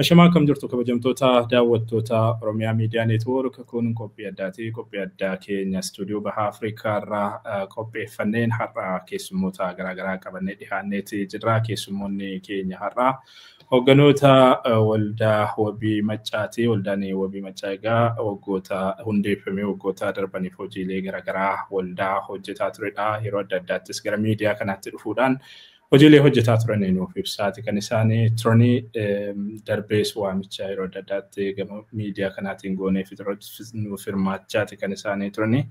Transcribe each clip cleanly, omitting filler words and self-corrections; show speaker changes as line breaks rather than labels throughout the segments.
Ashamaa, akkam jirtu kabajamtoota daawwattoota Oromiyaa Miidiyaa Neetwoork? Kun qophii addaati. Qophii addaa keenya istuudiyoo Baha Afrikaa irraa qopheeffanneen har'a keessummoota garaagaraa qabannee dhiyaanneeti jirra. Keessummoonni keenya har'a hoogganoota Waldaa Wabii Maccaati. Waldaan Wabii Maccaa egaa waggoota hundeeffamee waggoota darbaniif hojiilee garaagaraa waldaa hojjetaa turedha. Yeroo adda addaattis gara miidiyaa kanaatti dhufuudhaan hojiilee hojjetaa turanii nuuf ibsaati kan isaanii turanii. Darbees waamicha yeroo adda addaatti gama miidiyaa kanaatiin goonee nuuf hirmaachaati kan isaanii turanii.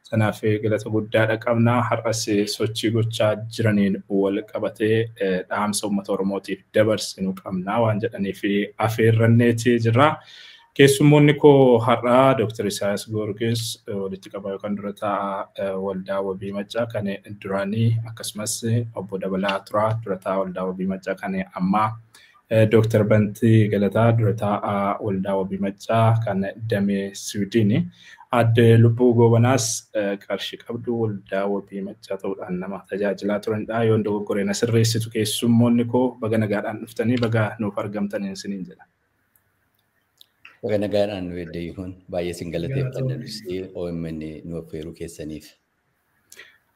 Sanaaf galata guddaadha qabna. Har'as sochii gochaa jiraniin wal qabatee dhaamsa uummata Oromootiif dabarsinu qabna waan jedhaniif afeerranneeti jirra. Keessummoonni koo har'aa Dr. Isaayyaas Goorgis, walitti qabaa yookaan dura taa'aa Waldaa Wabii Maccaa kan duraanii, akkasumas obbo Dabalaa Turaa, dura taa'aa Waldaa Wabii Maccaa kan ammaa, Dr. Bantii Galataa, dura taa'aa Waldaa Wabii Maccaa kan damee Siwiidini. Aadde Lubbuu Goobanaas qarshii qabdu Waldaa Wabii Maccaa ta'uudhaan nama tajaajilaa turanidha. Yoon dogoggore na sirreessitu. Keessummoonni koo, baga nagaadhaan dhuftanii, baga nuuf argamtanii isiniin jedha.
Baga nagaadhaan nu eedde kun, baay'ee sin galateeffanna nuti OMN nu affeeruu keessaniif.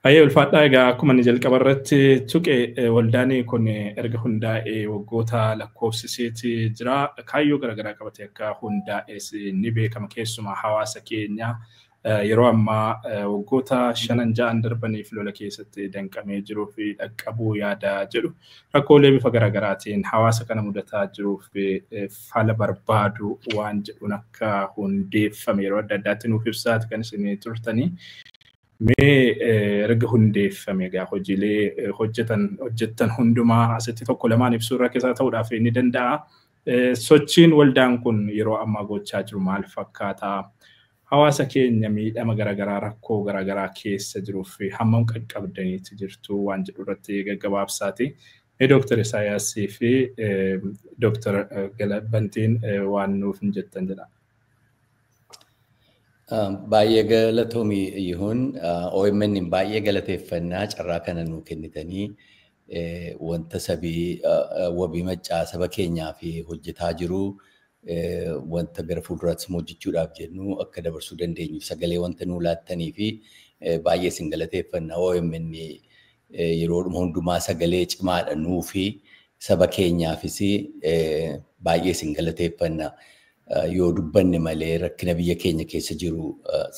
Baay'ee ulfaadhaa. Egaa akkuma inni jalqaba irratti tuqe, waldaan kun erga hundaa'ee waggoota lakkoofsiseeti jira. Kaayyoo garaagaraa qabatee akka hundaa'es ni beekama. Keessumaa hawaasa keenya yeroo ammaa waggoota shanan ja'an darbaniif lola keessatti danqamee jiruu fi dhaqqabuu yaada jedhu, rakkoolee bifa garaagaraatiin hawaasa kana mudataa jiruu fi fala barbaadu waan jedhuun akka hundeeffame yeroo adda addaatti nuuf ibsaati kan isin turtanii. Mee erga hundeeffame egaa hojiilee hojjetan hundumaa asitti tokko lamaan ibsuu rakkisaa ta'uudhaaf ni danda'a. Sochiin waldaan kun yeroo ammaa gochaa jiru maal fakkaata? Hawaasa keenya miidhama garaagaraa, rakkoo garaagaraa keessa jiruuf hammam qaqqabdaniiti jirtu waan jedhu irratti gaggabaabsaati. Mee Dooktar Isaayyaasii fi Dooktar Bantiin waan nuuf hin jettan jedha.
Baay'ee galatoomii Yihuun. OMN baay'ee galateeffannaa carraa kana nuu kennitanii wanta sabii Wabii Maccaa saba keenyaa fi hojjetaa jiru, wanta gara fuulduraatti immoo hojjechuudhaaf jennu akka dabarsuu dandeenyuuf sagalee wanta nuu laattanii fi baay'ee isin galateeffanna. OMN yeroodhuma hundumaa sagalee cimaadha nuu fi saba keenyaafis, baay'ee isin galateeffanna. Yoo dubbanne malee rakkina biyya keenya keessa jiru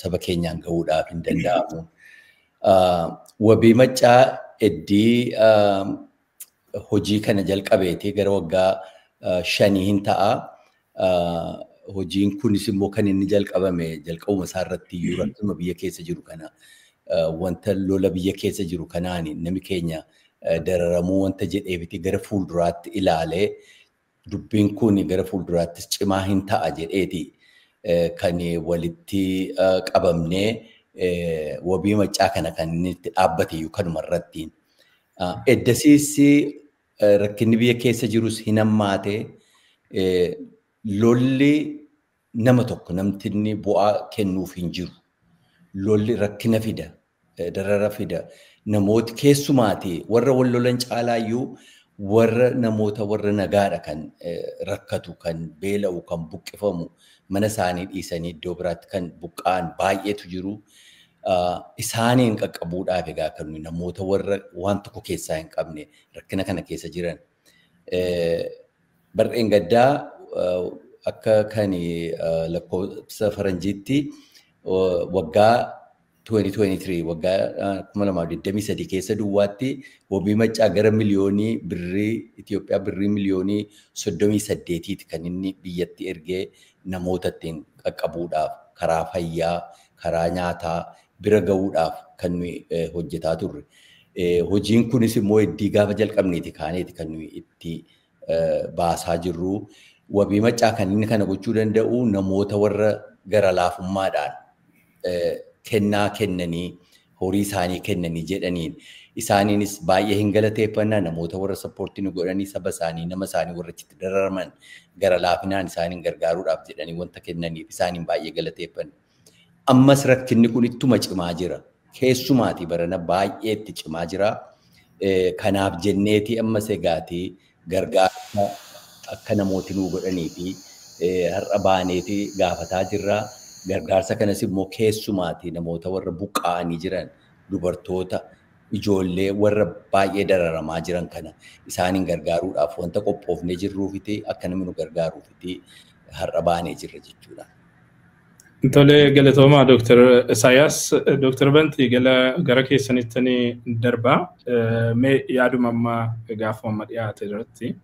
saba keenyaan gahuudhaaf hin danda'amu. Wabii Maccaa eddii hojii kana jalqabeeti gara waggaa 5 hin ta'a. Hojiin kunis immoo kan inni jalqabame jalqabuma isaa irratti iyyuu rakkina biyya keessa jiru kana, wanta lola biyya keessa jiru kanaan nami keenya dararamuu wanta jedheefiti gara fuulduraatti ilaalee, dubbiin kun gara fuulduraattis cimaa hin ta'a jedheeti kan walitti qabamnee Wabii Maccaa kana kan inni itti dhaabbate iyyuu kanuma irratti. Eddasiis rakkinni biyya keessa jirus hin hammaate. Lolli nama tokko namtinni bu'aa kennuuf hin jiru. Lolli rakkina fida, darara fida. Namooti keessumaati warra wal lolan caalaayyuu warra namoota warra nagaadha kan rakkatu, kan beela'u, kan buqqifamu, mana isaanii dhiisanii iddoo biraatti kan buqqa'an baay'eetu jiru. Isaaniin qaqqabuudhaaf egaa kan namoota warra waan tokko keessaa hin qabne rakkina kana keessa jiran. Barreen gaddaa akka kan lakkoofsa faranjiitti waggaa 2023, waggaa 2023 keessa duwwaatti Wabii Maccaa gara miliyoonii birrii Itoophiyaa birrii miliyoonii 38ti kan inni biyyatti ergee namoota ittiin qaqqabuudhaaf, karaa fayyaa, karaa nyaataa bira gahuudhaaf kan nuyi hojjetaa turre. Hojiin kunis immoo iddii gaafa jalqabneeti kaaneeti kan nuyi itti baasaa jirru. Wabii Maccaa kan inni kana gochuu danda'u namoota warra gara laafummaadhaan kennaa kennanii, horii isaanii kennanii jedhaniin. Isaaniinis baay'ee hin galateeffannaa. Namoota warra support nu godhanii, saba isaanii, nama isaanii warra achitti dararaman gara laafinaan isaaniin gargaaruudhaaf jedhanii wanta kennaniif isaaniin baay'ee galateeffanna. Ammas rakkinni kun ittuma cimaa jira. Keessumaati barana baay'ee itti cimaa jira. Kanaaf jenneeti ammas egaatii gargaarsa akka namooti nuu godhanii fi har'a baaneeti gaafataa jirra. Gargaarsa kanas immoo keessumaati namoota warra buqqa'anii jiran dubartoota ijoollee warra baay'ee dararamaa jiran kana isaaniin gargaaruudhaaf wanta qophoofnee jirruufiti akka namni nu gargaaruufiti har'a baanee jirra jechuudha.
Tole galatoomaa Dooktar Isaayyaas. Dooktar Bantii gara keessanitti darbaa. Mee yaaduma amma gaafa amma dhiyaate irratti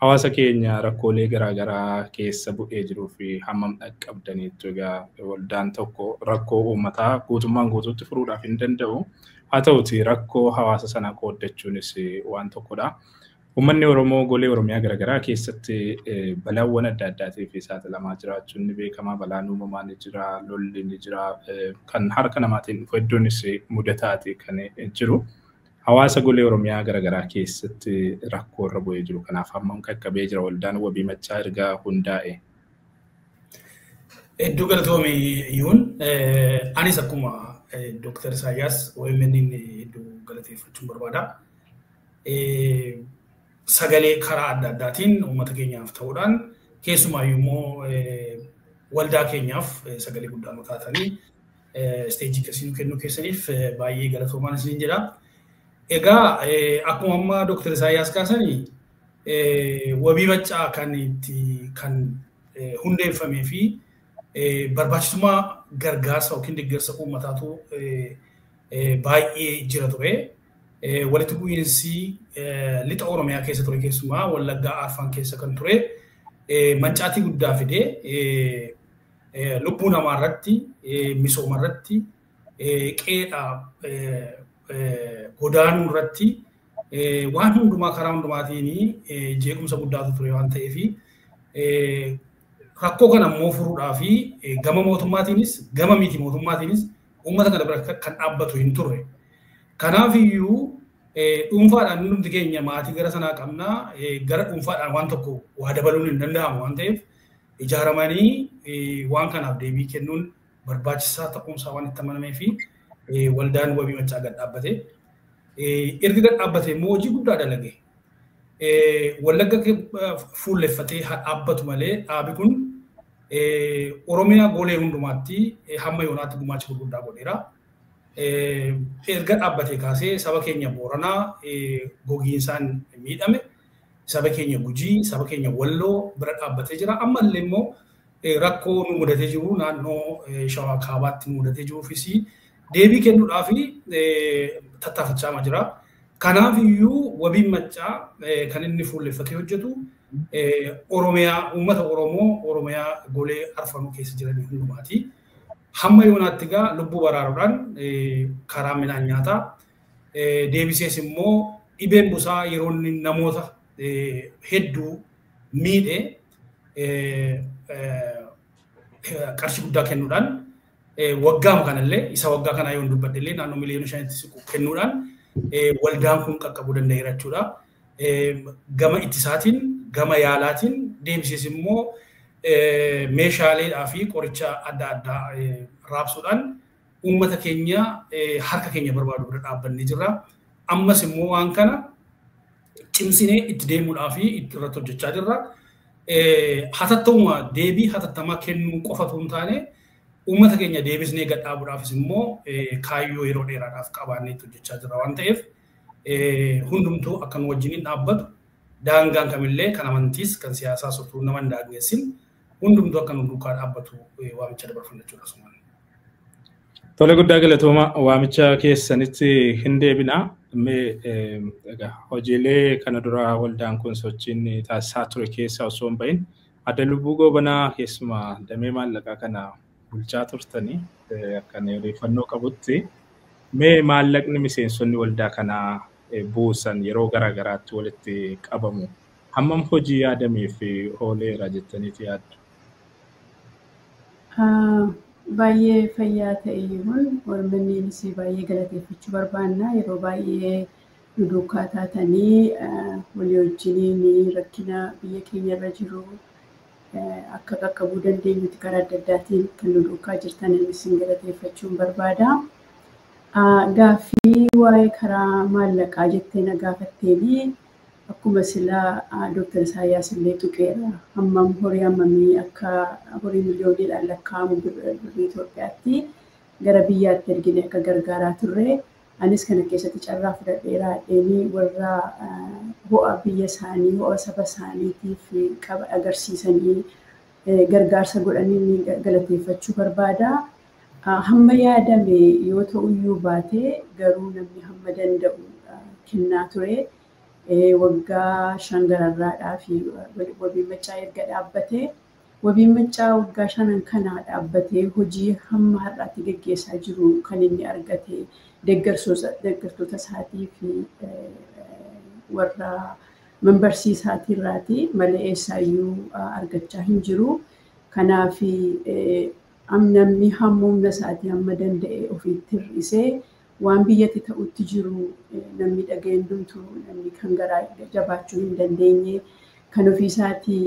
hawaasa keenya rakkoolee garaagaraa keessa bu'ee jiruu fi hammam dhaqqabdaniitu egaa waldaan tokko rakkoo uummataa guutummaan guutuutti furuudhaaf hin danda'u. Haa ta'uti rakkoo hawaasa sanaa qooddachuunis waan tokkodha. Uummanni Oromoo golee Oromiyaa garaagaraa keessatti balaawwan adda addaatiif saaxilamaa jiraachuun ni beekama. Balaan uumamaa ni jira, lolli ni jira, kan harka namaatiin dhufu hedduunis mudataati kan jiru. Hawaasa golee Oromiyaa garaagaraa keessatti rakkoo irra bu'ee jiru. Kanaaf hammam qaqqabee jira waldaan wabii maccaa erga hundaa'e?
Hedduu galatoomi Yuun. Anis akkuma Dooktar Isaayyaas OMN hedduu galateeffachuun barbaada. Sagalee karaa adda addaatiin uummata keenyaaf ta'uudhaan keessumaayyuu immoo waldaa keenyaaf sagalee guddaa nu taatanii isteejii akkasii nu kennuu keessaniif baay'ee galatoomaan isiniin jedha. Egaa akkuma amma Dooktar Isaayyaas kaasanii wabii maccaa kan itti kan hundeeffamee fi barbaachisummaa gargaarsa yookiin deeggarsa uummataatu baay'ee jira ture. Walitti bu'iinsi lixa Oromiyaa keessa ture keessumaa Wallaggaa Arfan keessa kan ture mancaatii guddaa fidee lubbuu namaa irratti misooma irratti qe'eedhaa godaanuu irratti waan hundumaa karaa hundumaatiin jeequmsa guddaatu ture waan ta'eef rakkoo kana immoo furuudhaa fi gama mootummaatiinis gama miti mootummaatiinis uummata kana bira kan dhaabbatu hin turre. Kanaaf iyyuu dhuunfaadhaan hundumti keenya maatii gara sanaa qabnaa gara dhuunfaadhaan waan tokko waa dabaluun hin danda'amu waan ta'eef ijaaramanii waan kanaaf deebii kennuun barbaachisaa ta'uunsaa waan itti amanamee fi waldaan wabii maccaa gad dhaabbate. Erga gad dhaabbate immoo hojii guddaa dalage. Wallagga fuulleffatee haa dhaabbatu malee dhaabi kun Oromiyaa golee hundumaatti hamma yoonaatti gumaacha gurguddaa godheera. Erga dhaabbatee kaasee saba keenya Booranaa gogiinsaan miidhame, saba keenya Gujii, saba keenya Walloo bira dhaabbatee jira. Ammallee immoo rakkoo nu mudatee jiru naannoo Shawaa Kaabaatti nu mudatee jiruufis deebii kennuudhaaf tattaafachaa jira. Kanaaf iyyuu wabiin maccaa kan inni fuulleffatee hojjetu Oromiyaa uummata Oromoo Oromiyaa golee arfanuu keessa jiran hundumaati. Hamma yoonaatti egaa lubbuu baraaruudhaan karaa midhaan nyaataa deebisees immoo dhibeen busaa yeroo inni namoota hedduu miidhe qarshii guddaa kennuudhaan waggaama kanallee isa waggaa kanaa yoon dubbadhe illee naannoo miliyoona 5tti siqu kennuudhaan waldaan kun qaqqabuu danda'eera jechuudha. Gama ittisaatiin, gama yaalaatiin deebisees immoo meeshaaleedhaa fi qoricha adda addaa raabsuudhaan uummata keenya harka keenya barbaadu bira dhaabbannee jirra. Ammas immoo waan kana cimsinee itti deemuudhaa fi irratti hojjechaa jirra. Hatattuma deebii hatattamaa kennuu qofa otoo hin taane uummata keenya deebisnee gad dhaabuudhaafis immoo kaayyoo yeroo dheeraadhaaf qabaannee itti hojjechaa jirra waan ta'eef hundumtuu akka nu wajjiniin dhaabbatu daangaan kamillee kan amantiis kan siyaasaas otoo nama hin daangessin hundumtuu akka nu duukaa dhaabbatu waamicha dabarfanna jechuudha asumaan.
Tole guddaa galatooma waamicha keessanitti hin deebina. Mee egaa hojiilee kana dura waldaan kun sochiin taasisaa ture keessa osoo hin bahin adda lubbuu goobanaa keessumaa damee maallaqaa kana bulchaa turtanii akkan odeeffannoo qabutti mee maallaqni miseensonni waldaa kanaa buusan yeroo garaagaraatti walitti qabamu hammam hojii yaadameef ooleera jettaniiti yaaddu?
Baay'ee fayyaa ta'e kun OMNs baay'ee galateeffachuu barbaanna. Yeroo baay'ee nu duukaa taatanii walii wajjiniin rakkina biyya keenya irra jiru akka qaqqabuu dandeenyutti karaa adda addaatiin kan nu duukaa jirtan isin galateeffachuun barbaada. Gaaffii waa'ee karaa maallaqaa jettee na gaafatteeni Akkuma silaa Dr. Isaayyaas illee tuqeera. Hammam horii hammamii akka horii miliyooniidhaan lakkaa'amu birrii Itoophiyaatti gara biyyaatti ergine akka gargaaraa turre. Anis kana keessatti carraa fudhadheera. Dheenii warra ho'a biyya isaanii, ho'a saba isaaniitiif qaba agarsiisanii gargaarsa godhanii galateeffachuu barbaada. Hamma yaadame yoo ta'uyyuu baate garuu namni hamma danda'u kennaa ture. Waggaa 5 gararraadhaa fi Wabiin Maccaa erga dhaabbate. Wabiin Maccaa waggaa 5 kana dhaabbatee hojii hamma har'aatti geggeessaa jiru kan inni argate deeggartoota isaatii fi warra membarsii isaatiirraati malee eessaayyuu argachaa hin jiru. Kanaaf namni hamma humna isaatii hamma danda'e ofiitti hir'isee waan biyyatti ta'utti jiru namni dhaga'e hundumtuu namni kan garaa jabaachuu hin dandeenye kan ofii isaatii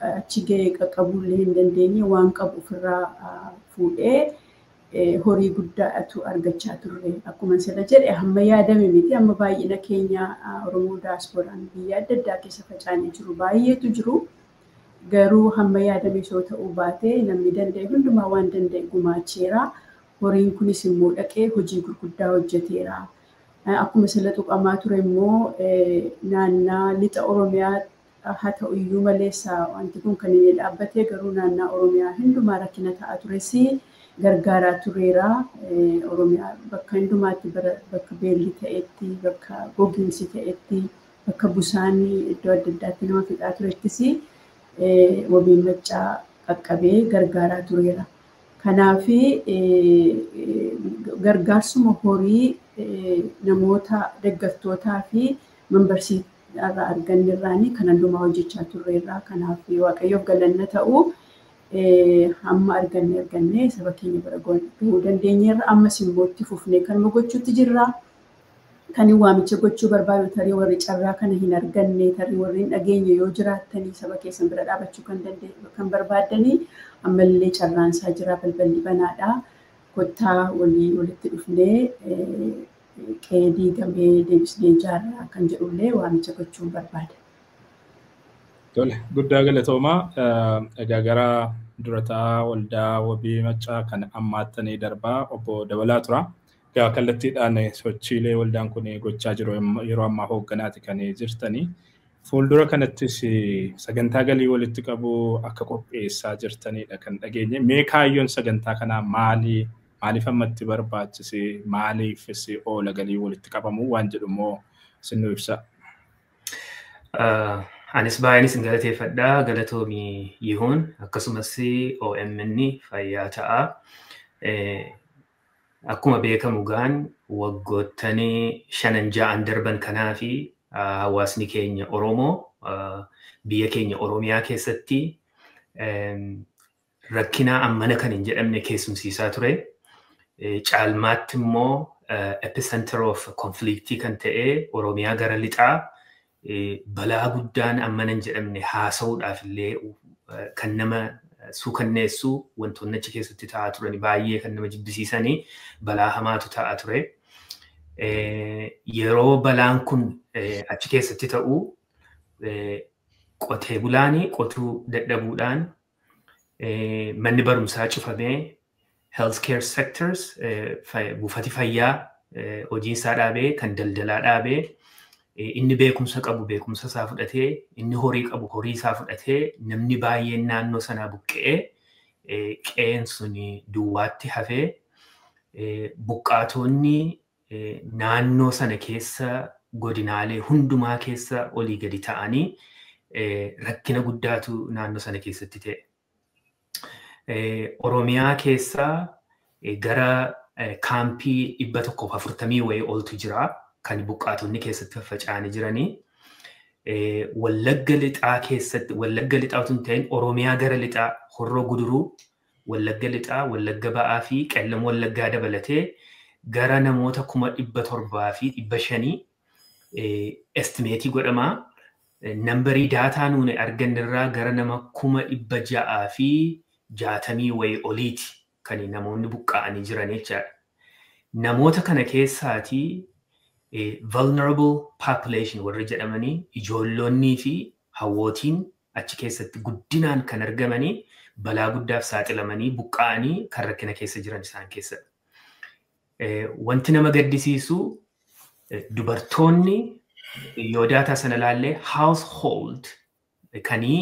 achi ga'ee qaqqabuullee hin dandeenye waan qabu ofirraa fuudhee horii guddaatu argachaa turre. Akkuma sila jedhe hamma yaadame miti amma baay'ina keenya Oromoo daaspooraan biyya adda addaa keessa faca'anii jiru baay'eetu jiru. Garuu hamma yaadame soo ta'uu baate namni danda'e hundumaa waan danda'e gumaacheera. Horiin kunis immoo dhaqee hojii gurguddaa hojjeteera. Akkuma sila tuqamaa ture immoo naannaa lixa Oromiyaa haa ta'u iyyuu maleessa wanti kun kan inni dhaabbate garuu naannaa Oromiyaa hundumaa rakkina ta'aa tures gargaaraa tureera. Oromiyaa bakka hundumaatti bakka beelli ta'etti, bakka gogiinsi ta'etti, bakka busaanni iddoo adda addaatti nama fixaa turettis Wabiin Maccaa qaqqabee gargaaraa tureera. Kanaaf gargaarsuma horii namoota deeggartootaa fi membarsii irraa arganne irraanii kan hundumaa hojjechaa turreerra. Kanaaf Waaqayyoof galanna ta'u hamma arganne saba keenya bira gahuu dandeenyeerra. Ammas immoo itti fufnee kanuma gochuutti jirra. Kan waamicha gochuu barbaadu tarii warri carraa kana hin arganne tarii warri hin dhageenye yoo jiraattanii saba keessan bira dhaabachuu kan barbaaddanii ammallee carraan isaa jira, balballi banaadha. Kottaa walitti dhufnee qe'ee diigamee deebisnee ijaarraa kan jedhullee waamicha gochuun barbaada.
Tole, guddaa galatoomaa. Egaa gara durataa waldaa Wabii Maccaa kan ammaattanii darbaa obbo Dabalaa tura. Egaa kallattiidhaan sochiilee waldaan kun gochaa jiru yeroo ammaa hoogganaati kan jirtanii. Fuuldura kanattis sagantaa galii walitti qabu akka qopheessaa jirtanidha kan dhageenye. Mee kaayyoon sagantaa kanaa maali? Maaliif ammatti barbaachise? Maaliifis oola galii walitti qabamu waan jedhu immoo isin nu ibsa.
Anis baay'een isin galateeffadha. Galatoomii Yihuun akkasumas OMN fayyaa ta'a. Akkuma beekamu gaan waggoottan 5 6 darban kanaa fi hawaasni keenya Oromoo biyya keenya Oromiyaa keessatti rakkina ammana kan hin jedhamne keessumsiisaa ture. Caalmaatti immoo epicenter of conflictii kan ta'e Oromiyaa gara lixaa balaa guddaan ammana hin jedhamne haasa'uudhaaf illee kan nama suukanneessu wantoonni achi keessatti ta'aa turan baay'ee kan nama jibbisiisanii balaa hamaatu ta'aa ture. Yeroo balaan kun achi keessatti ta'u qotee bulaan qotuu dadhabuudhaan manni barumsaa cufamee healthcare sectors buufati fayyaa hojii isaa dhaabee kan daldalaa dhaabee inni beekumsa qabu beekumsa isaa fudhatee inni horii qabu horii isaa fudhatee namni baay'een naannoo sanaa buqqa'ee qe'een sun duwwaatti hafee buqqaatonni naannoo sana keessa godinaalee hundumaa keessa olii gadi ta'anii rakkina guddaatu naannoo sana keessatti ta'e. Oromiyaa keessa gara kaampii 140 wayii oltu jira kan buqqaatonni keessatti faffaca'anii jiranii. Wallagga lixaa keessatti, Wallagga lixaa otoo hin ta'in Oromiyaa gara lixaa Horroo Guduruu, Wallagga lixaa, Wallagga ba'aa fi Qellam Wallaggaa dabalatee gara namoota 700,500 estimeetii godhamaa. Nambarii daataa nuuni argannirraa gara nama 660,000 wayii oliiti kan namoonni buqqa'anii jiran jechaadha. Namoota kana keessaatii Vulnerable population warra jedhamanii ijoollonnii fi hawwootiin achi keessatti guddinaan kan argamanii balaa guddaaf saaxilamanii buqqa'anii kan rakkina keessa jiran isaan keessadha. Wanti nama gaddisiisu, dubartoonni yoo daataa sana ilaallee, household kanii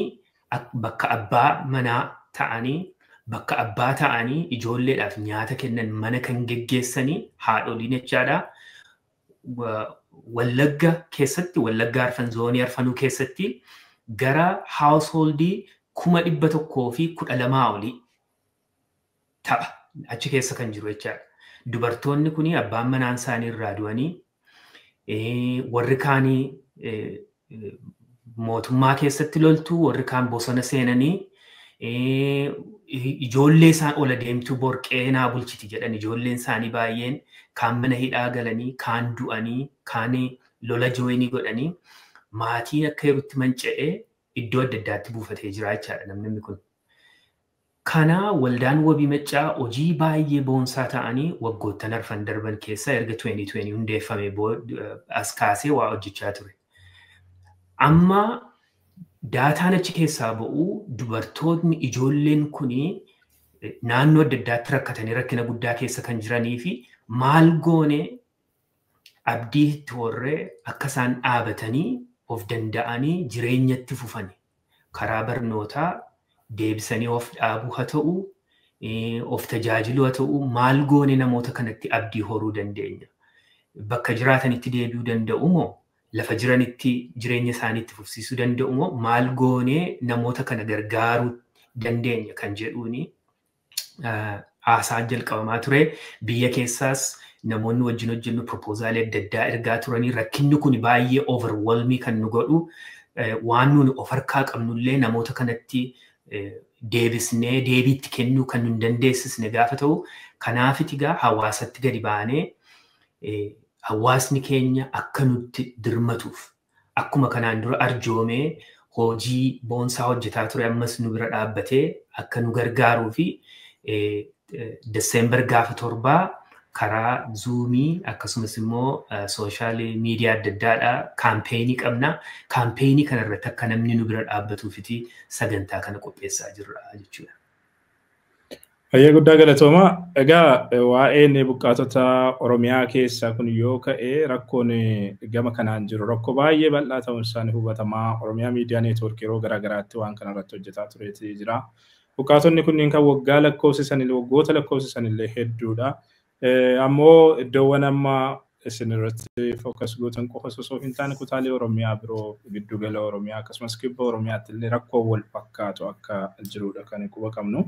bakka abbaa manaa ta'anii, bakka abbaa ta'anii ijoolleedhaaf nyaata kennan, mana kan geggeessanii haadholiin jechaadha. Wallagga keessatti, Wallagga arfan, zoonii arfanuu keessatti gara householdii 112,000 olii ta'a achi keessa kan jiru jechaadha. Dubartoonni kuni abbaan manaan isaanii irraa du'anii, warri kaanii mootummaa keessatti loltuu, warri kaan bosona seenanii, ijoollee isaan ola deemtuu borqee naa bulchiti jedhan, ijoolleen isaanii baay'een kaan mana hidhaa galanii, kaan du'anii, kaan lola joinii godhanii, maatiin akka yerootti manca'ee iddoo adda addaatti buufatee jira jechaadha namni kun. Kana waldaan Wabii Maccaa hojii baay'ee boonsaa ta'anii waggoottan arfan darban keessa erga 2020 hundeeffame as kaasee waa hojjechaa ture. Amma daataan achi keessaa ba'u, dubartoonni ijoolleen kuni naannoo adda addaatti rakkatanii rakkina guddaa keessa kan jiranii fi maal goone abdii itti horree akka isaan dhaabatanii of danda'anii jireenyatti fufani, karaa barnootaa deebisanii of dhaabuu haa ta'u, of tajaajiluu haa ta'u, maal goone namoota kanatti abdii horuu dandeenya? Bakka jiraatanitti deebi'uu danda'u moo, lafa jiranitti jireenya isaanii itti fufsiisuu danda'u moo, maal goonee namoota kana gargaaruu dandeenya kan jedhuuni haasaa jalqabamaa ture. Biyya keessaas namoonni wajjin hojjennu proposalii adda addaa ergaa turanii, rakkinni kun baay'ee overwhelming kan nu godhu, waan nuni of harkaa qabnullee namoota kanatti deebisnee deebiitti kennuu kan nu hin dandeessisne gaafa ta'u, kanaafiti gaa hawaasatti gadi baanee hawaasni keenya akka nutti dirmatuuf, akkuma kanaan dura arjoomee hojii boonsaa hojjetaa ture, ammas nu bira dhaabbatee akka nu gargaaruu fi Deseembar gaafa 7 karaa Zoomii akkasumas immoo social media adda addaadhaa campaignii qabna. Campaignii kanarratti akka namni nu bira dhaabbatuufiti sagantaa kana qopheessaa jirra jechuudha.
Baay'ee guddaa galatooma. Egaa waa'een buqqaatota Oromiyaa keessaa kun yoo ka'e, rakkoon gama kanaan jiru rakkoo baay'ee bal'aa ta'uun isaanii hubatamaa. Oromiyaa Miidiyaa Neetwoork yeroo garaagaraatti waan kana irratti hojjetaa tureeti jira. Buqqaatonni kunniin kan waggaa lakkoofsisan, waggoota lakkoofsisan illee hedduudha. Ammoo iddoowwan amma isin irratti focus gootan qofa osoo hin taane, kutaalee Oromiyaa biroo, giddugala Oromiyaa akkasumas kibba Oromiyaatti illee rakkoo wal fakkaatu akka jirudha kan quba qabnu.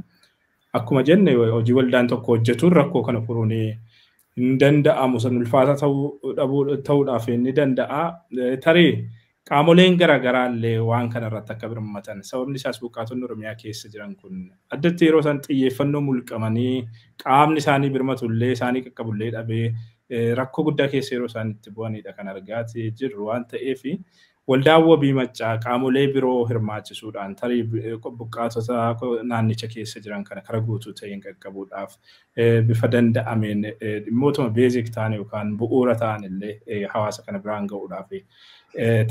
Akkuma jenne, hojii waldaan tokko hojjetuun rakkoo kana furuun hin danda'amu, san ulfaata ta'uudhaaf ni danda'a. Tarii qaamoleen garaagaraa illee waan kana irratti akka birmatan, sababni isaas buqqaatonni Oromiyaa keessa jiran kun addatti yeroo isaan xiyyeeffannoo mulqamanii, qaamni isaanii birmatu illee isaanii qaqqabullee dhabee rakkoo guddaa keessa yeroo isaan itti bu'anidha kan argaa jirru. Waan ta'eef, waldaan Wabii Maccaa qaamolee biroo hirmaachisuudhaan tarii buqqaatota naannicha keessa jiran kana karaa guutuu ta'een qaqqabuudhaaf bifa danda'ameen dhimmootuma basic ta'an yookaan bu'uura ta'an illee hawaasa kana biraan ga'uudhaaf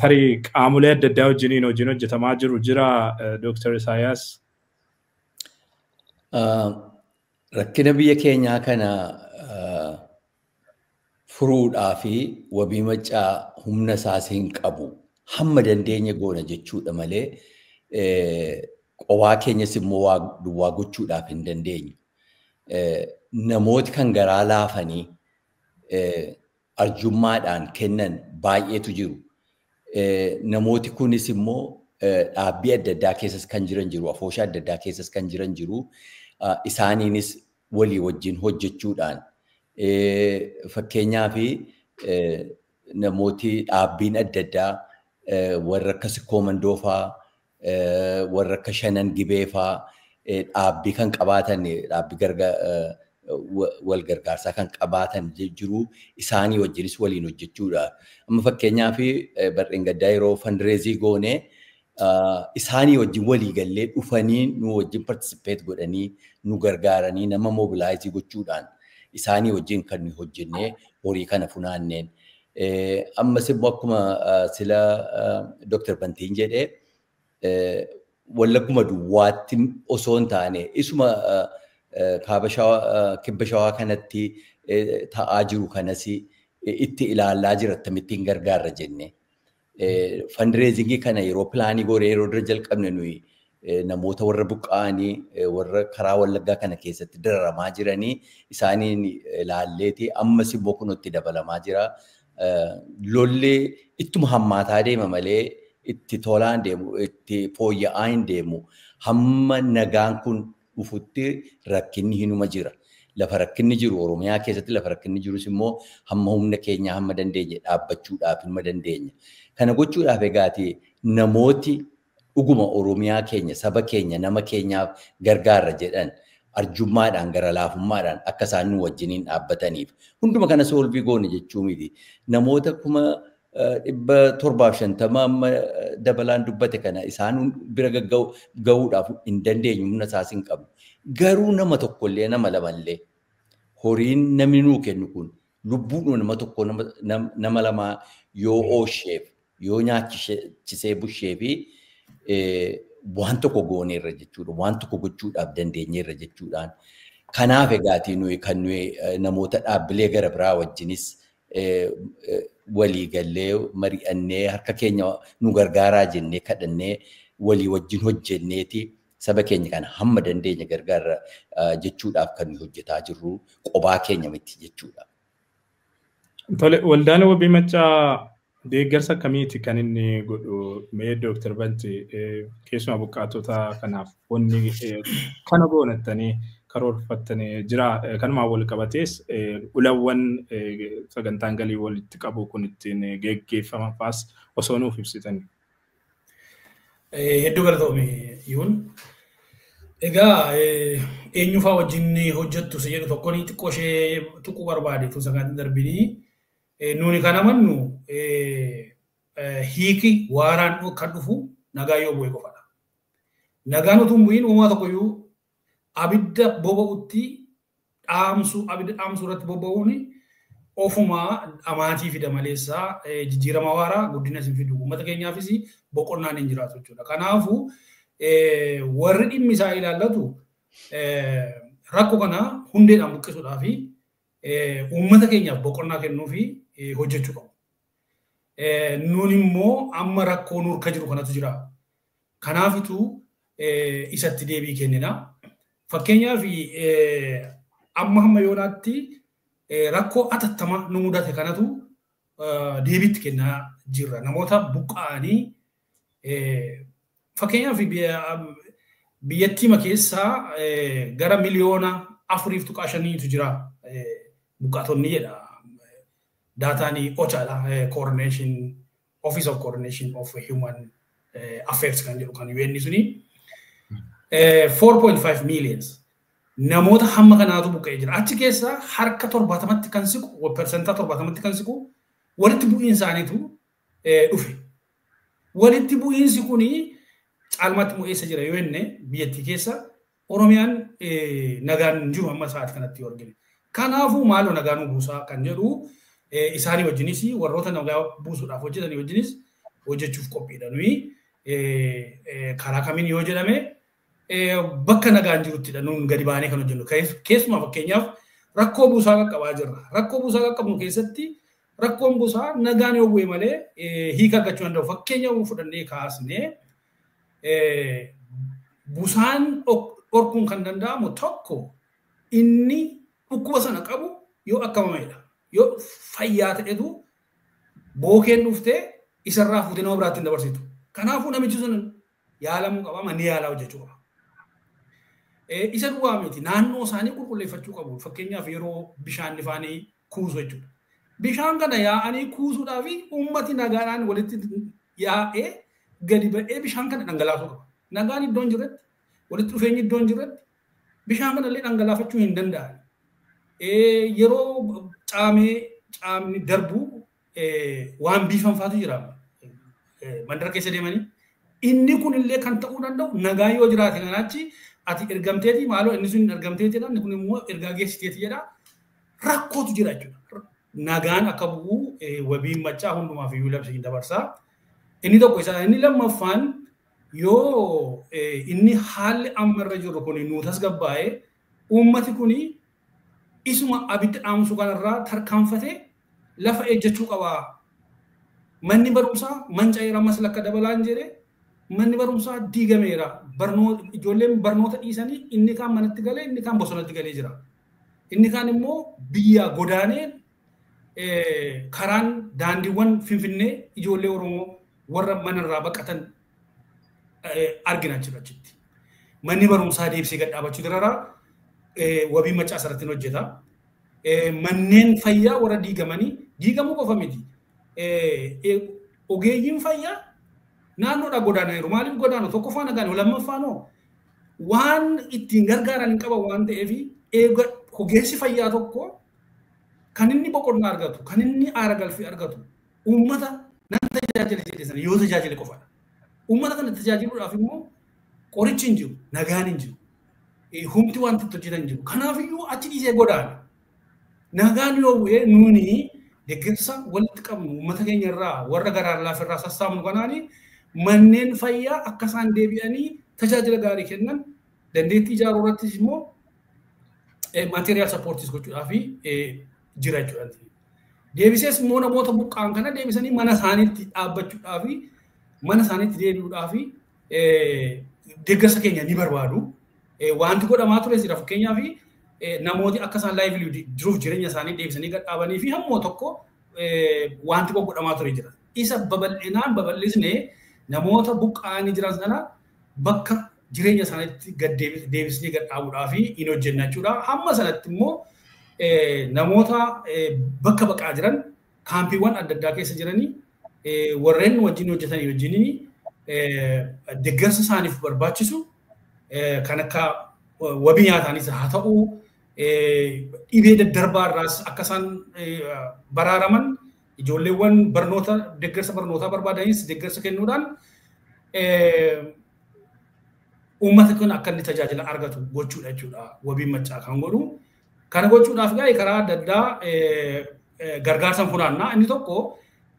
tarii qaamolee adda addaa wajjiniin hojiin hojjetamaa jiru jira, Dooktar Isaayaas?
Rakkina biyya keenyaa kana furuudhaa fi Wabii Maccaa humna isaas hin qabu. Hamma dandeenye goona jechuudha malee qobaa keenyas immoo waa duwwaa gochuudhaaf hin dandeenyu. Namooti kan garaa laafanii arjummaadhaan kennan baay'eetu jiru. Namooti kunis immoo dhaabbii adda addaa keessas kan jiran jiru, afooshaa adda addaa keessas kan jiran jiru. Isaaniinis walii wajjin hojjechuudhaan, fakkeenyaaf namooti dhaabbiin adda addaa warra akka Sikkoo Mandoo fa'aa, warra akka Shanan Gibee fa'aa, dhaabbii kan qabaatan, dhaabbii wal gargaarsaa kan qabaatan jiru, isaanii wajjinis waliin hojjechuudha. Amma fakkeenyaaf barreen gaddaa yeroo fundraise goonee isaanii wajjin walii gallee dhufanii nu wajjin participate godhanii nu gargaaranii, nama mobilize gochuudhaan isaanii wajjin kan nu hojjennee horii kana funaanneen. Ammas immoo akkuma sila Dr. Bantiin jedhee Wallagguma duwwaatti osoo hin taane isuma kaaba shawaa kibba shawaa kanatti ta'aa jiru kanas itti ilaalaa jira akkamittiin gargaarra jenne. Fundraisingii kana yeroo pilaanii goonee yeroo dura jalqabne nuyi namoota warra buqqa'anii warra karaa Wallaggaa kana keessatti dararamaa jiranii isaaniin ilaalleeti ammas immoo kunutti dabalamaa jira. Lolli ittuma hammaataa deema malee itti tolaan deemu, itti fooyya'aa hin deemu. Hamma nagaan kun dhufutti rakkinni hinuma jira. Lafa rakkinni jiru Oromiyaa keessatti lafa rakkinni jirus immoo hamma humna keenya hamma dandeenye dhaabbachuudhaaf hinuma dandeenya. Kana gochuudhaaf egaati namooti dhuguma Oromiyaa keenya, saba keenya, nama keenyaaf gargaarra jedhan arjummaadhaan gara laafummaadhaan akka isaan nu wajjiniin dhaabbataniif. Hunduma kana soolvii goone jechuu miti. Namoota 750,000 amma dabalaan dubbate kana isaan bira gahuudhaaf hin dandeenyu, humna isaas hin qabnu. Garuu nama tokkollee nama lamallee horiin namni nuu kennu kun lubbuudhuma nama tokko nama lamaa yoo oosheef yoo nyaachisee bushee fi waan tokko gooneerra jechuudha. Waan tokko gochuudhaaf dandeenyeerra jechuudhaan. Kanaaf egaatii nuyi kan nuyi namoota dhaabbilee gara biraa wajjinis walii gallee mari'annee harka keenya nu gargaaraa jennee kadhannee walii wajjin hojjenneeti saba keenya kana hamma dandeenya gargaarra jechuudhaaf kan nuyi hojjetaa jirru qobaa keenya miti jechuudha.
Tole, waldaan wabii maccaa deeggarsa akkamiiti kan inni godhu mee Dr. Banti keessumaa buqqaatota kanaaf wanni kana goonattanii karoorfattanii jira kanumaan wal qabatees ulawwan sagantaan galii walitti qabu kun ittiin geggeeffaman faas osoo nuuf ibsitanii.
Hedduu galatoome Yihuun. Egaa eenyufaa wajjin hojjettu si jedhu tokkoon xiqqoo ishee tuquu barbaade tun sagantaan darbinii nuuni kan amannu hiiki waaraan kan dhufu nagaa yoo bu'e qofadha. Nagaan utuu hin bu'iin uumaa tokkoyyuu abidda boba'utti dhaamsuu abidda dhaamsuu irratti bobba'uun ofumaa amaatii fida maleessaa jijjiirama waaraa guddina isin fidu uummata keenyaafis boqonnaan hin jiraatu jechuudha. Kanaafuu warri dhimmi isaa ilaallatu rakkoo kana hundeedhaan buqqisuudhaa fi uummata keenyaaf boqonnaa kennuu fi hojjechuu qabu. Nuun immoo amma rakkoo nurka jiru kanatu jira. Kanaafituu isatti deebii kennina. Fakkeenyaaf amma hamma yoonaatti rakkoo atattama nu mudate kanatu deebiitti kennaa jirra. Namoota buqqa'anii fakkeenyaaf biyyattiima keessaa gara 4.5 miliyoonatu jira buqqaatonni jedha. Daataan OCHAdha. Coordination Office of Coordination of Human Affairs kan jedhu kan UN suni. 4.5 millions. Namoota hamma kanaatu buqqa'ee jira. Achi keessa harka 70tti kan siqu, 70%tti kan siqu walitti bu'iinsaaniitu dhufe. Walitti bu'iinsi kuni caalmaatti mo'eessa jira yoo jenne biyyattii keessa Oromiyaan nagaan hin jiru amma sa'aati kanatti yoo argine. Kanaafuu maaloo nagaa nu buusaa kan jedhu isaanii wajjinis warroota nagaa buusuudhaaf hojjetanii wajjinis hojjechuuf qophiidha nuyi. Karaa kamiin yoo jedhame bakka nagaan jiruttidha nuun gadi baanee kan hojjennu. Keessumaa fakkeenyaaf rakkoo buusaa qaqqabaa jirra. Rakkoo buusaa qaqqabnu keessatti rakkoon buusaa nagaan yoo bu'e malee hiika argachuu danda'u. Fakkeenya fudhannee kaasnee busaan dhorkuun kan danda'amu tokko inni dhukkuba sana qabu yoo akkamamedha. Yoo fayyaa ta'etu bookeen dhuftee isarraa fuutee nama biraatti hin dabarsitu. Kanaafuu namichi sun yaalamuu qaba, manni yaalaa hojjechuu qaba. Isa duwwaa miti naannoo isaanii qulqulleeffachuu qabu. Fakkeenyaaf yeroo bishaan ifaanii kuusu jechuudha. Bishaan kana yaa'anii kuusuudhaa fi uummati nagaadhaan walitti yaa'ee gadi ba'ee bishaan kana dhangalaasuu qaba. Nagaan iddoo hin jirretti, walitti dhufeenyi iddoo hin jirretti bishaan kana illee dhangalaafachuu hin danda'an. Yeroo caamee caamni darbu waan biifan faatu jira. Mandara keessa deemanii. Inni kun illee kan ta'uu danda'u nagaa yoo jiraate kanaachi ati ergamteeti maaloo inni sun ergamteetidha inni kun immoo ergaa geessiteeti jedha. Rakkootu jira jechuudha. nagaan akka bu'u wabiin maccaa hundumaaf iyyuu labsiin dabarsaa. Inni tokko isaa inni lammaffaan yoo inni haalli amma irra jiru kun nuu tasgabbaa'ee uummati kun isuma abidda dhaamsuu kanarraa tarkaanfatee lafa ejjechuu qaba. Manni barumsaa manca'eera ammas lakka dabalaan jedhe manni barumsaa diigameera. Ijoolleen barnoota dhiisanii inni kaan manatti galee inni kaan bosonatti galee jira. Inni kaan immoo biyya godaanee karaan daandiiwwan Finfinnee ijoollee Oromoo warra manarraa baqatan argina jechuudha achitti. Manni barumsaa deebisee gad dhaabachuu diraraa wabii maccaa asirratti hojjeta. Manneen fayyaa warra diigamanii diigamuu qofa miti. Ogeeyyiin fayyaa naannoodhaa godaananiiru. Maaliif godaanu? Tokkoffaa nagaan, lammaffaan waan ittiin gargaaran hin qaban waan ta'eef ogeessi fayyaa tokko kan inni boqonnaa argatu, kan inni aara galfii argatu uummata nan tajaajila jedhe sana yoo tajaajile qofadha. Uummata kana tajaajiluudhaaf immoo qorichi hin jiru, nagaan hin jiru, humti wanti itti hojjetan hin jiru. Kanaafiyyuu achi dhiisee godaana. Nagaan yoo bu'ee nuuni deeggarsa walitti qabnu uummata keenya irraa warra garaa laafirraa sassaabnu kanaani manneen fayyaa akka isaan deebi'anii tajaajila gaarii kennan dandeettii ijaaruu irrattis immoo material supportis gochuudhaaf jira jechuudha. Deebisees immoo namoota buqqa'an kana deebisanii mana isaaniitti dhaabbachuudhaaf mana isaaniitti deebi'uudhaaf deeggarsa keenya ni barbaadu. Wanti godhamaa ture jira fakkeenyaaf namooti akka isaan livelihood jiruuf jireenya isaanii deebisanii gad dhaabanii fi hamma tokko wanti godhamaa ture jira. Isa babal'inaan babal'isnee namoota buqqa'anii jiran sana bakka jireenya isaaniitti gad deebisnee gad dhaabuudhaaf hin hojjenna jechuudha. Hamma sanatti immoo namoota bakka baqaa jiran kaampiiwwan adda addaa keessa jiranii warreen wajjin hojjetanii wajjiniin deeggarsa isaaniif barbaachisu kan akka wabii nyaataanis haa ta'u dhibee daddarbaa irraas akka isaan baraaraman ijoolleewwan barnoota deeggarsa barnootaa barbaadanis deeggarsa kennuudhaan uummata kun akka inni tajaajila argatu gochuudha jechuudha wabiin maccaa kan godhu. Kana gochuudhaaf gaa'e karaa adda addaa gargaarsa funaannaa. Inni tokko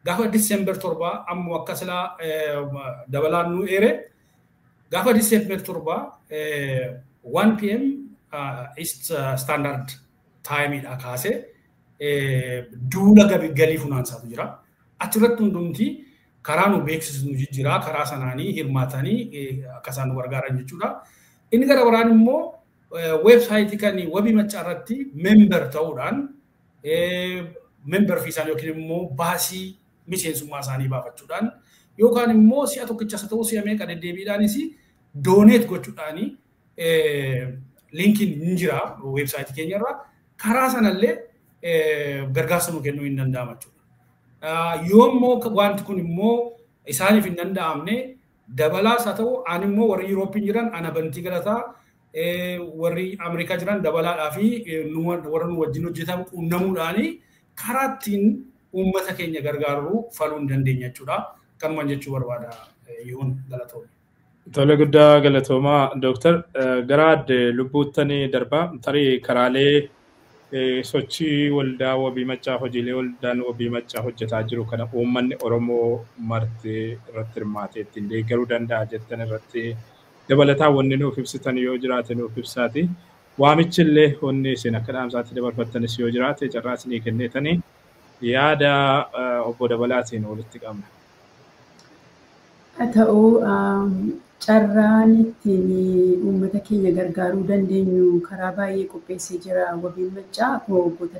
gaafa Diseember 7 ammoo akka silaa dabalaan nu eere gaafa Diseember 7 1 PM East Standard Timeidha kaasee duula galii funaansaatu jira. Achirratti hundumti karaa nu beeksisnu jijjiiraa karaa sanaanii hirmaatanii akka isaan nu gargaaran jechuudha. Inni gara biraan immoo weebsaayitii kan wabii maccaa irratti member ta'uudhaan member fee isaanii yookiin immoo baasii miseensummaa isaanii baafachuudhaan yookaan immoo si'a tokkichas ta'u si'a meeqa deddeebiidhaanis dooneet gochuudhaani linkiin ni jira weebsaayitii keenya irra karaa sanallee gargaarsa nu kennuu hin danda'ama jechuudha. Yoo immoo wanti kun immoo isaaniif hin danda'amne dabalaas haa ta'u ani immoo warri Yurooppii jiran ana Bantii Galataa warri Ameerikaa jiran dabalaadhaa fi warra nu wajjin hojjetan quunnamuudhaani karaa ittiin uummata keenya gargaaruu faluu hin dandeenya jechuudha. Kanumaan jechuu barbaada yoon galatoome.
Tole guddaa galatoomaa Dooktar gara adde lubbuuttanii darbaa tarii karaalee sochii waldaa wabii maccaa hojiilee waldaan wabii maccaa hojjetaa jiru kana uummanni Oromoo marti irratti hirmaatee ittiin deeggaruu danda'a jettan irratti dabalataan wanni nuuf ibsitan yoo jiraate nuuf ibsaati. Waamichi illee wanni isin akka dhaamsaatti dabarfattanis yoo jiraate carraa isinii kenneetanii yaada obbo Dabalaatiin walitti qabna.
Haa ta'u carraan ittiin uummata keenya gargaaruu dandeenyu karaa baay'ee qopheessee jira. Wabiin maccaa akkuma waggoota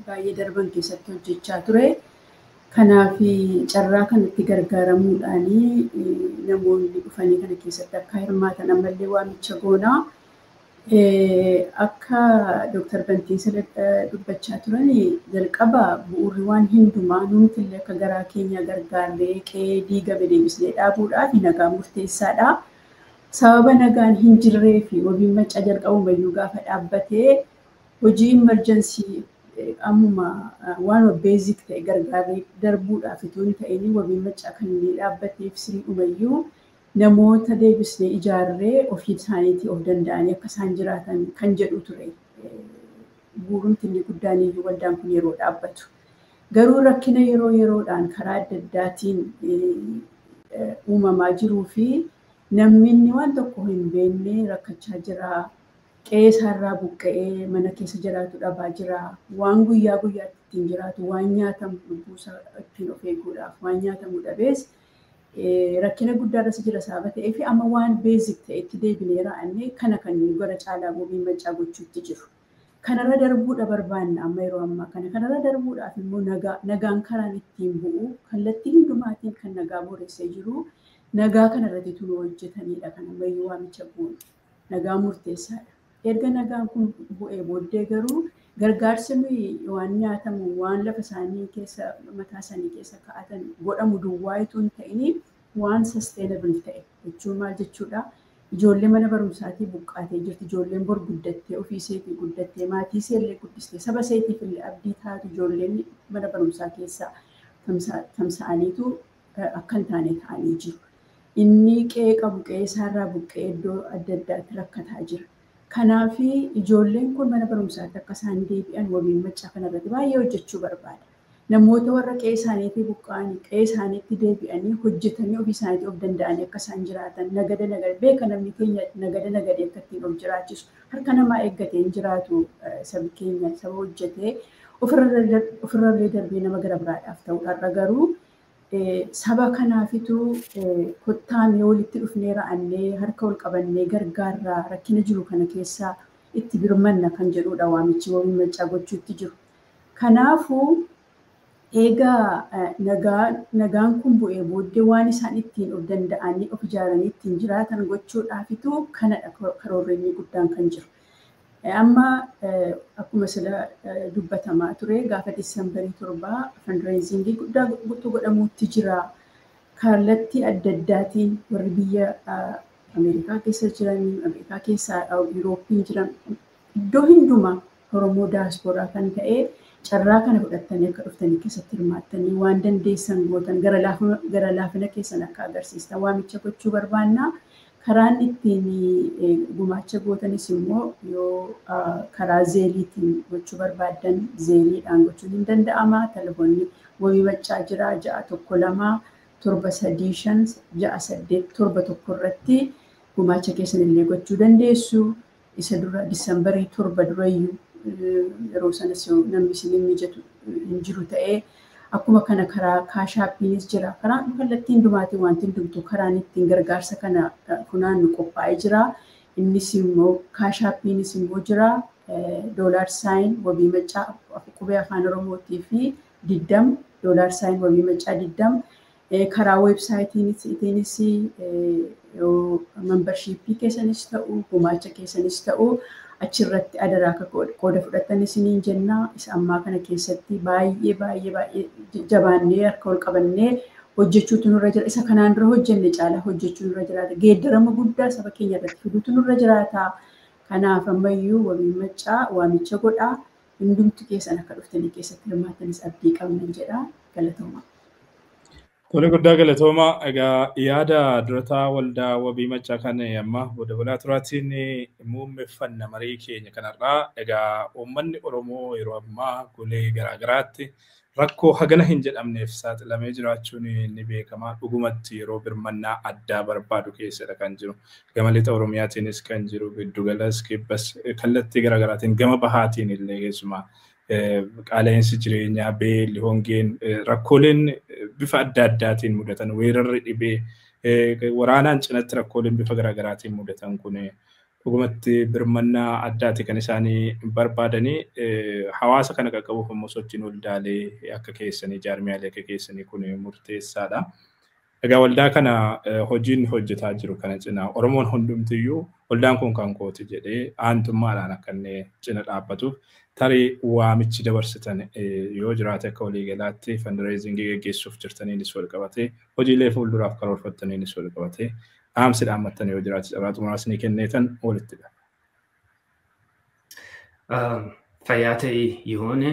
baay'ee darban keessatti hojjechaa ture. Kanaaf carraa kanatti gargaaramuudhaan namoonni dhufanii kana keessatti akka hirmaatan ammallee waamicha goonaa. Akka Dooktar Bantiin dubbachaa turan jalqaba bu'uurri waan hundumaa nuti illee akka garaa keenya gargaarree qe'ee diigame deebisnee dhaabuudhaaf nagaan murteessaadha. Sababa nagaan hin jirree fi wabiin maccaa jalqabumayyuu gaafa dhaabbatee hojii imerjensii ammuma waan beezik ta'e gargaarree darbuudhaaf itoo hin ta'in wabiin maccaa kan inni dhaabbateef siriidhumayyuu namoota deebisnee ijaarree ofii isaaniitii of danda'anii akka isaan jiraatan kan jedhu ture. Bu'uurumti inni guddaan iyyuu waldaan kun yeroo dhaabbatu. Garuu rakkina yeroo yeroodhaan karaa adda addaatiin uumamaa jiruu fi namni inni waan tokko hin beekne rakkachaa jira. Qe'ee isaarraa buqqa'ee mana keessa jiraatu dhabaa jira. Waan guyyaa guyyaatti ittiin jiraatu, waan nyaatamu lubbuusaa ittiin of eeguudhaaf waan nyaatamu dhabees rakkina guddaarras jira sababa ta'ee fi amma waan basic ta'etti deebinee raa'annee kana kan gara caalaa Wabiin Maccaa gochuutti jiru. Kanarra darbuudha barbaanna amma yeroo ammaa kana. Kanarra darbuudhaaf immoo nagaan karaan ittiin bu'u kallattii hundumaatiin kan nagaa booressee jiru nagaa kanarratti tunu hojjetanidha kan ammayyuu waamicha goonu. Nagaan murteessaadha. Erga nagaan kun bu'ee booddee garuu gargaarsi nuyi waan nyaatamu waan lafa isaanii keessa mataa isaanii keessa kaa'atan godhamu duwwaa itoo hin ta'in waan sustainable ta'e jechuun maal jechuudha? Ijoollee mana barumsaatii buqqaatee jirti. Ijoolleen bor guddattee ofii isheetii guddattee maatii ishee illee guddistee saba isheetiif illee abdii taatu ijoolleen mana barumsaa keessa tamsa'aniitu akka hin taane ta'anii jiru. Inni qe'ee qabu qe'ee isaarraa buqqa'ee iddoo adda addaatti rakkataa jira. Kanaaf ijoolleen kun mana barumsaatti akka isaan deebi'an Wabiin Maccaa kanarratti baay'ee hojjechuu barbaada. Namoota warra qe'ee isaaniitii buqqa'anii qe'ee isaaniitti deebi'anii hojjetanii ofii isaaniitii of danda'anii akka isaan jiraatan nagada nagada beeka namni keenya nagada nagadee akka ittiin of jiraachisu harka namaa eeggatee hin jiraatu sabi keenya saba hojjetee ofirrallee darbee nama gara biraadhaaf ta'u har'a garuu saba kanaafitu kottaamee walitti dhufnee ra'annee harka wal qabannee gargaarraa rakkina jiru kana keessaa itti birmanna kan jedhudha waamichi Wabiin Maccaa gochuutti jiru. Kanaafuu egaa nagaan kun bu'ee booddee waan isaan ittiin of danda'anii of ijaaranii ittiin jiraatan gochuudhaafitu kanadha karoorri inni guddaan kan jiru. Amma akkuma sila dubbatamaa ture gaafa Disambarii 7 fundraisingii guddaa godhamuutti jira. Kallattii adda addaatiin warri biyya Ameerikaa keessa jiran, Ameerikaa keessa Yuurooppii jiran iddoo hundumaa Oromoo daasporaa kan ta'e carraa kana fudhattanii akka dhuftanii keessatti hirmaattanii waan dandeessan gootan gara laafina keessan akka agarsiistan waamicha gochuu barbaanna. Karaan ittiin gumaacha gootanis immoo yoo karaa Zelleiitiin gochuu barbaaddan Zelleiidhaan gochuun hin danda'ama. Telefoonni Wabii Maccaa jira 612 735 6871 irratti gumaacha keessan illee gochuu dandeessu. Isa dura Disambarii 7 durayyuu yeroo sanas namni isin mijatu hin jiru ta'ee akkuma kana karaa Cash Appiinis jira. Karaan kallattii hundumaatiin wanti hundumtuu karaan ittiin gargaarsa kana funaannu qophaa'ee jira. Innis immoo Cash Appiinis immoo jira. $, Wabii Maccaa qubee afaan Oromootii fi 20 $ Wabii Maccaa 20 karaa weebsaayitiinis membershiippii keessanis ta'u gumaacha keessanis ta'u achirratti adaraa akka qooda fudhatan isiniin jenna. Isa ammaa kana keessatti baay'ee baay'ee baay'ee jabaannee harka ol qabannee hojjechuutu nurra jira. Isa kanaan dura hojjenne caalaa hojjechuu nurra jiraata. Geeddarama guddaa saba keenya irratti fiduutu nurra jiraata. Kanaaf ammayyuu Wabiin Maccaa waamicha godhaa. Hundumti keessan akka dhuftanii keessatti hirmaatanis abdii qabnan jedha. Galatooma.
Tole guddaa galatooma. Egaa yaada durataa waldaa Wabii Maccaa kan amma dabalaa turaatiin muummeffanna marii keenya kanarraa. Egaa uummanni Oromoo yeroo ammaa golee garaagaraatti rakkoo hagana hin jedhamneef saaxilamee jiraachuun ni beekama. Dhugumatti yeroo birmannaa addaa barbaadu keessadha kan jiru. Gama lixa Oromiyaatiinis kan jiru, giddugalas, kibbas, kallattii garaagaraatiin gama bahaatiin illee keessumaa qaala'insi jireenyaa, beelli, hongeen, rakkooleen bifa adda addaatiin mudatan, weerarri dhibee, waraanaan cinatti rakkooleen bifa garaagaraatiin mudatan kun dhugumatti birmannaa addaati kan isaanii barbaadanii. Hawaasa kana qaqqabuuf immoo sochiin waldaalee akka keessanii, jaarmiyaalee akka keessanii kun murteessaadha. Egaa waldaa kana hojiin hojjetaa jiru kana cinaa Oromoon hundumtiyyuu waldaan kun kan kooti jedhee aantummaadhaan akka inni cina dhaabbatuuf tarii waamichi dabarsitan yoo jiraate akka waliigalaatti fundraisingii geggeessuuf jirtaniinis wal qabatee hojiilee fuulduraaf karoorfattaniinis wal qabatee dhaamsi dhaammattan yoo jiraate carraa xumuraas ni kenneetan walitti dha.
Fayyaa ta'e Yihuun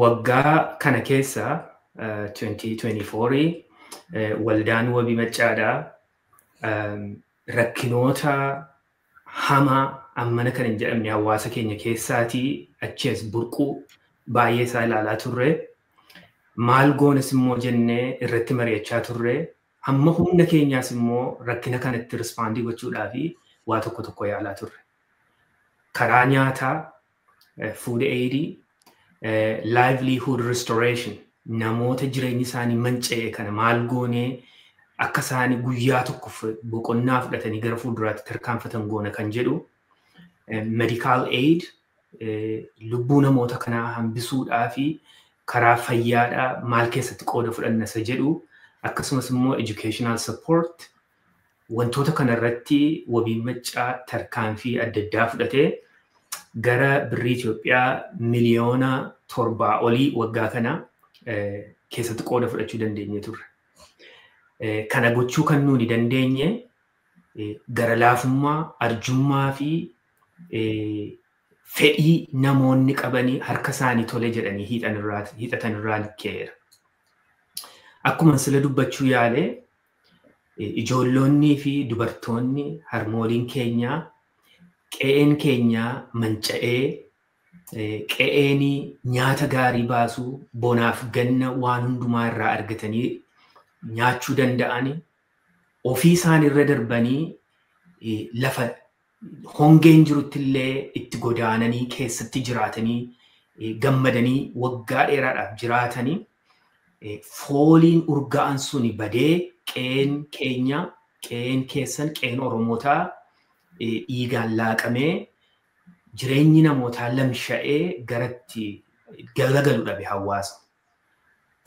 waggaa kana keessa 2024 waldaan Wabii Maccaadhaa rakkinoota hamaa ammana kan hin jedhamne hawaasa keenya keessaatii achi as burquu Baay'ee isaa ilaalaa turre. Maal goones immoo jennee irratti mari'achaa turre. Hamma humna keenyaas immoo rakkina kanatti respond gochuudhaa fi waa tokko tokko yaalaa turre. Karaa nyaataa, food aid, livelihood restoration, namoota jireenyi isaanii manca'e kana maal goonee akka isaanii guyyaa tokko boqonnaa fudhatanii gara fuulduraatti tarkaanfatan goona kan jedhu, medical aid, lubbuu namoota kanaa hambisuudhaa fi karaa fayyaadhaa maal keessatti qooda fudhanna isa jedhu, akkasumas immoo educational support, wantoota kanarratti Wabiin Maccaa tarkaanfii adda addaa fudhatee gara birrii Itoophiyaa 7 miliyoona olii waggaa kana keessatti qooda fudhachuu dandeenye turre. Kana gochuu kan nuuni dandeenye gara laafummaa, arjummaa fi fedhii namoonni qabanii harka isaanii tole jedhanii hiixatan irraa ka'eera. Akkuma sila dubbachuu yaale, ijoollonnii fi dubartoonni, harmooliin keenyaa, qe'een keenyaa manca'ee, qe'een nyaata gaarii baasuu, bonaaf ganna waan hundumaa irraa argatanii nyaachuu danda'ani, ofii isaan irra darbanii lafa hongeen jirutti illee itti godaananii keessatti jiraatanii gammadanii waggaa dheeraadhaaf jiraatanii, fooliin urgaa'an suni badee, qe'een keenya, qe'een keessan, qe'een Oromootaa dhiigaan laaqamee, jireenyi namootaa lamsha'ee garatti galagalu dhabe hawaasa.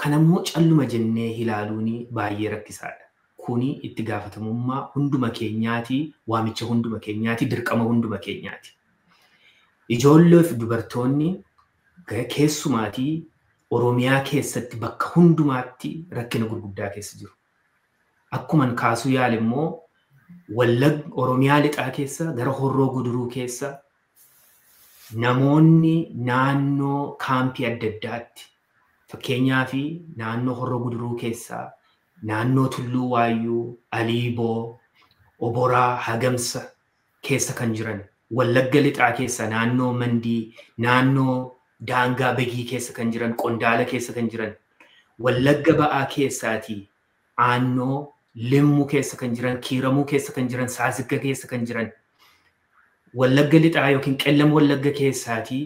Kanammoo calluma jennee ilaaluun baay'ee rakkisaadha. Kuni itti gaafatamummaa hunduma keenyaati, waamicha hunduma keenyaati, dirqama hunduma keenyaati. Ijoollee fi dubartoonni keessumaatii Oromiyaa keessatti bakka hundumaatti rakkina gurguddaa keessa jiru. Akkuman kaasuu yaale immoo, Wallag Oromiyaa lixaa keessa, gara Horroo Guduruu keessa, namoonni naannoo kaampii adda addaatti, fakkeenyaa fi naannoo Horroo Guduruu keessaa naannoo Tulluu Waayyuu, Aliiboo, Oboraa, Hagamsa keessa kan jiran, Wallagga lixaa keessa naannoo Mandii, naannoo daangaa Begii keessa kan jiran, Qondaala keessa kan jiran, Wallagga ba'aa keessaatii aannoo Limmuu keessa kan jiran, Kiiramuu keessa kan jiran, Saasigga keessa kan jiran, Wallagga lixaa yookiin Qellam Wallagga keessaatii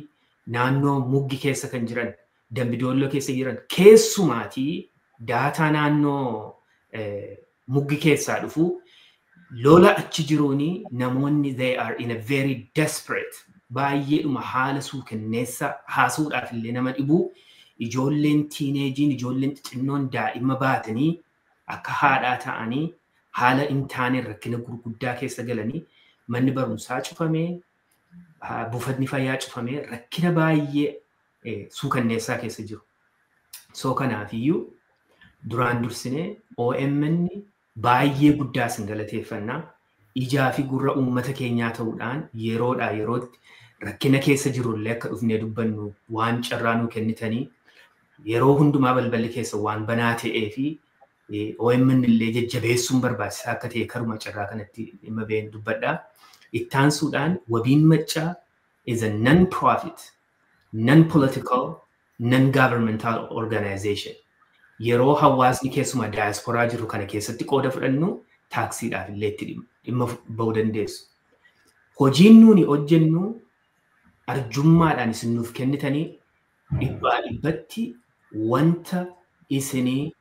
naannoo Muggi keessa kan jiran, Dambidoolloo keessa jiran, keessumaatii daataa naannoo Muggi keessaa dhufu, lola achi jiruuni namoonni they are in a very desperate, baay'eedhuma haala suukanneessa haasuudhaaf illee nama dhibu, ijoolleen teenageiin, ijoolleen xixinnoon daa'ima baatanii akka haadhaa ta'anii haala hin taane rakkina gurguddaa keessa galanii, manni barumsaa cufamee, buufatni fayyaa cufamee, rakkina baay'ee suukanneessaa keessa jiru. So kanaafiyyuu duraan dursinee OMN baay'ee guddaa isin galateeffannaa. Ijaa fi gurra uummata keenyaa ta'uudhaan yeroodhaa yerootti rakkina keessa jirullee akka dhufnee dubbannu waan carraa nuu kennitanii, yeroo hundumaa balballi keessa waan banaa ta'ee fi OMN illee jajjabeessuun barbaachisaa akka ta'e karuma carraa kanatti dhimma ba'een dubbadha. Ittaansuudhaan Wabiin Maccaa is a non-profit, non-political, non-governmental organization. Yeroo hawaasni keessumaa daayasporaa jiru kana keessatti qooda fudhannu, taaksiidhaaf illee itti dhimma bahuu dandeessu. Hojiin nuuni hojjennu arjummaadhaan isin nuuf kennitanii dhibbaa dhibbatti wanta isinii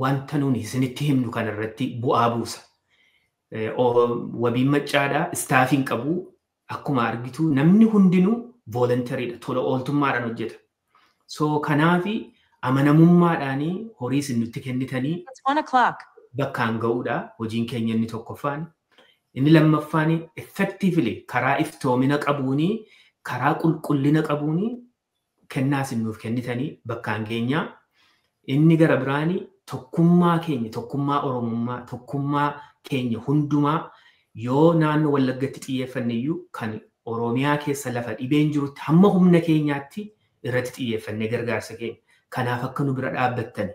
wanta nuuni isinitti himnu kanarratti bu'aa buusa. Wabiin Maccaadhaa staffiin qabu. Akkuma argitu namni hundinuu volunteeriidha, tola ooltummaadhaan hojjeta. So kanaafi amanamummaadhaanii horii isin nutti kennitanii
It's 1 o'clock.
bakkaan ga'uudha hojiin keenya inni tokkoffaan. Inni lammaffaan, effectively karaa iftoomina qabuuni, karaa qulqullina qabuuni kennaa isin nuuf kennitanii bakkaan geenyaa. Inni gara biraani tokkummaa keenya, tokkummaa Oromummaa, tokkummaa keenya hundumaa yoo naannoo Wallaggatti xiyyeeffanne iyyuu, kan Oromiyaa keessa lafa dhibeen jirutti hamma humna keenyaatti irratti xiyyeeffannee gargaarsa keenya. Kanaaf akka nu bira dhaabbattan.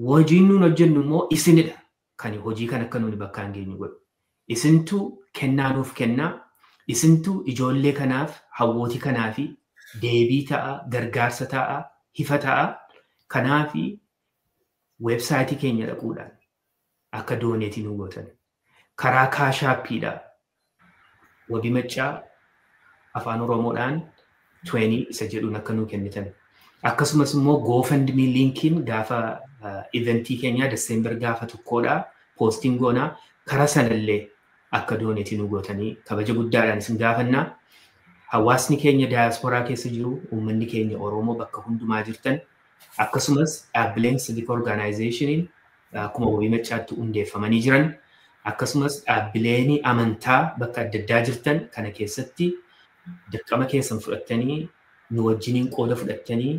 Hojiin nuun hojjennu immoo isinidha. Kan hojii kan akka nuuni bakkaan geenyu godhu. Isintu kennaa nuuf kennaa. Isintu ijoollee kanaaf, hawwootii kanaa fi Deebii ta'a, gargaarsa ta'a, hifa ta'a. Kanaafi weebsaayitii keenya dhaquudhaan akka donate nu gootan. Karaa Cash Appiidha. Wabii Maccaa afaan Oromoodhaan 20 isa jedhuun akka nuu kennitan. Akkasumas immoo GoFundMe linkiin gaafa eventii keenyaa December gaafa 1dha postiin goonaa karaa sanallee akka donate nu gootanii kabaja guddaadhaan isin gaafannaa. Hawaasni keenya daayasporaa keessa jiru, uummanni keenya Oromoo bakka hundumaa jirtan, akkasumas dhaabbileen civic organizationiin akkuma Wabii Maccaatti hundeeffamanii jiran, akkasumas dhaabbileen amantaa bakka adda addaa jirtan kana keessatti dirqama keessan fudhattanii nu wajjiniin qooda fudhattanii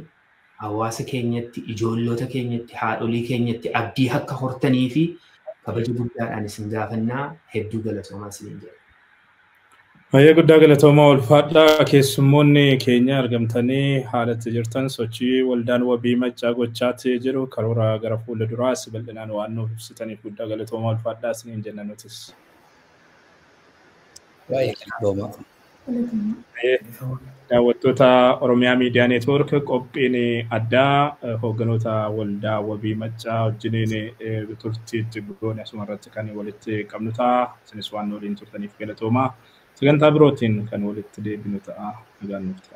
hawaasa keenyatti, ijoollota keenyatti, haadholii keenyatti abdii akka hortanii fi kabaja guddaadhaan isin gaafannaa. Hedduu galatoomaa isiniin jedha.
Baay'ee guddaa galatoomaa, ulfaadhaa. Keessummoonni keenya argamtanii haalatti jirtan sochii waldaan Wabii Maccaa gochaatti jiru karoora gara fuula duraas bal'inaan waan nuuf ibsitaniif guddaa galatoomaa, ulfaadhaa isiniin jenna nutis.
Baay'ee galatoomaa.
Daawwattoota Oromiyaa Miidiyaa Neetwoork, qophiin addaa hoogganoota waldaa Wabii Maccaa wajjiniin turtiitti goone asuma irratti kan walitti qabnu ta'a. Isinis waan waliin turtaniif galatoomaa. Sagantaa birootiin kan walitti deebinu ta'a. Nagaan nuuf ta'a.